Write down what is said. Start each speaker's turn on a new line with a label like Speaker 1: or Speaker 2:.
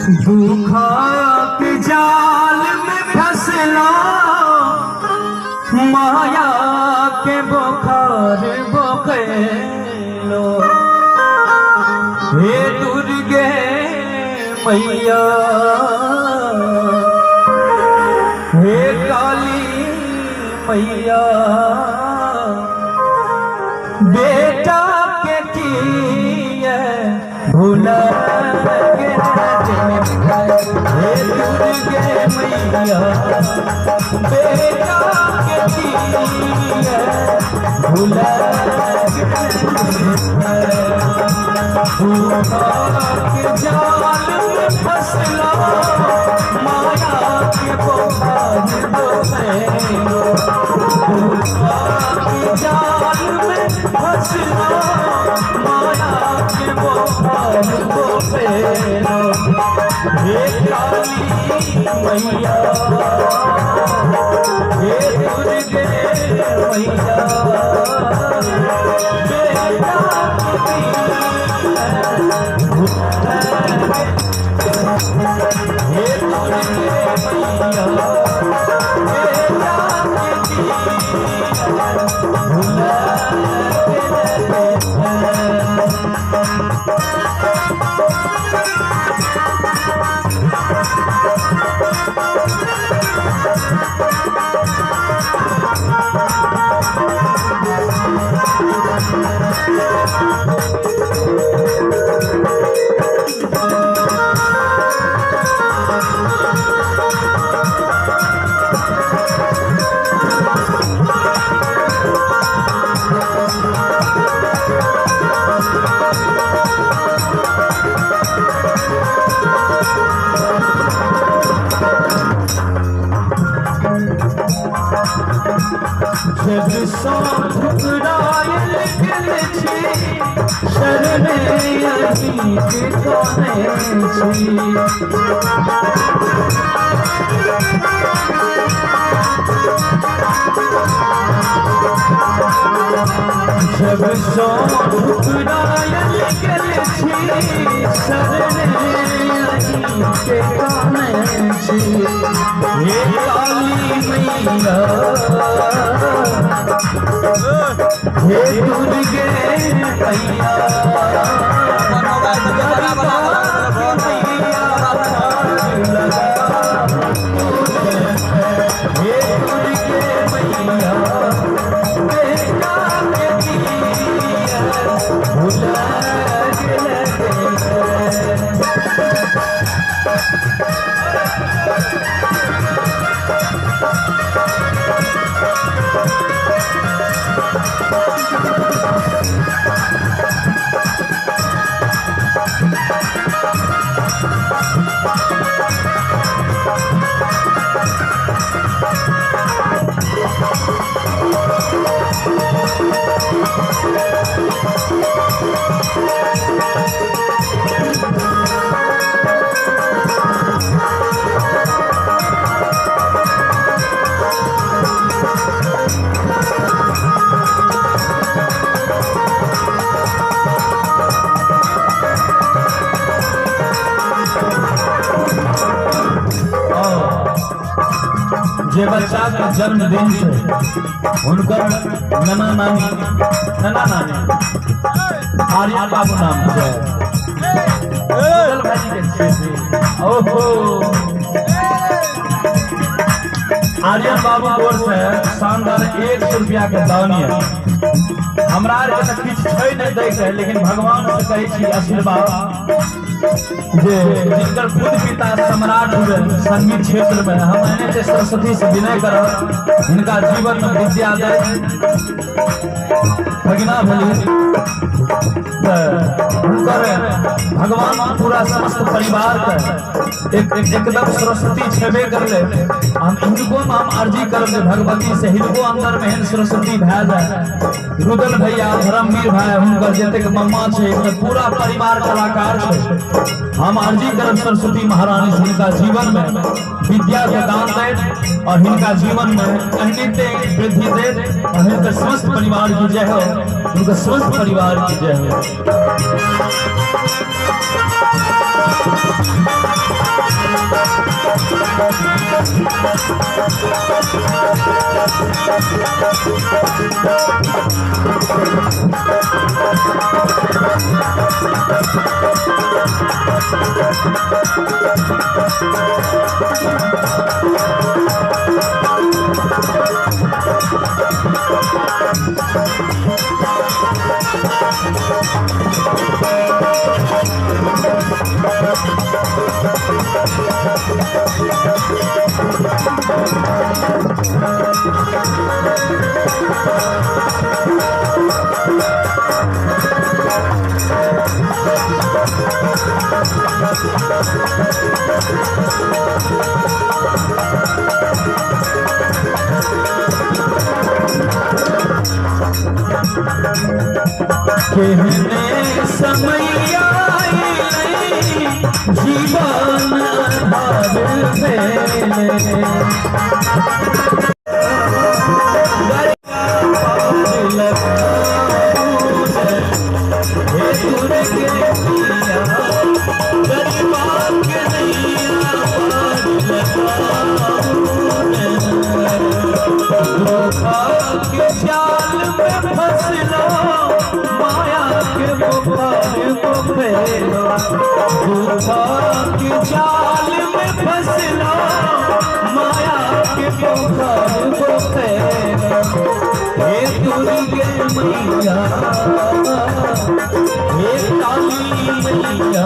Speaker 1: दुखक जाल में फसला माया के बोखार बोखेलो। हे दुर्गे मैया, हे काली मैया, बेटा के किए भूल हे दुर्गे मैया, बेटा के किए भूल के जाल में फसला माया के बोखार बोखेलो। के जाल में फसला माया के बोखार बोखेलो। हे काली मैया, हे दुर्गे मैया, बेटा हे दुर्गे मैया, बेटा जब सौ ठुकरायल गेल छी, शरणे अहीं के कानै छी। जब सौ ठुकरायल गेल छी, शरणे अहीं के कानै छी। हे काली मैया, हे दुर्गे मैया, हे दुर्गे मैया, बेटा के दिया भुला गेल। जे बच्चा के जन्मदिन से हुनकर नाना नानी, नाना नानी आर्यन बाबू नाम से ओहो आर्यन बाबू ओर से शानदार 100 रुपया के दान है। हमरा आर के किछु छै नहीं दै के, लेकिन भगवान से कहै छी आशीर्वाद जे जिनकर खुद पिता सम्राट हुए संगीत क्षेत्र में, हम एने जे सरस्वती से विनय करब हिनका जीवन में विद्या दे भगिना भेली हुनकर भगवान पूरा समस्त परिवार के एक एकदम सरस्वती छेबे करले। हम हिनको में हम अर्जी करब भगवती से हिनको अंदर में सरस्वती भए जाए। रुदल भैया, धर्मवीर भाई, हुनकर जतेक मम्मा छै, पूरा परिवार कलाकार छै। हम अर्जी करब सरस्वती महारानी से हिनका जीवन में विद्या के दान दे। दैत और हिनका जीवन में एनाहिते वृद्धि दैत और हिनकर समस्त परिवार की जय हो, हिनकर समस्त परिवार की जय हो। केहने समैया जीवन अन्हार भेलै, के जाल में फसलो माया के पोखर को फैलो। हे दुर्गे मैया, हे काली मैया,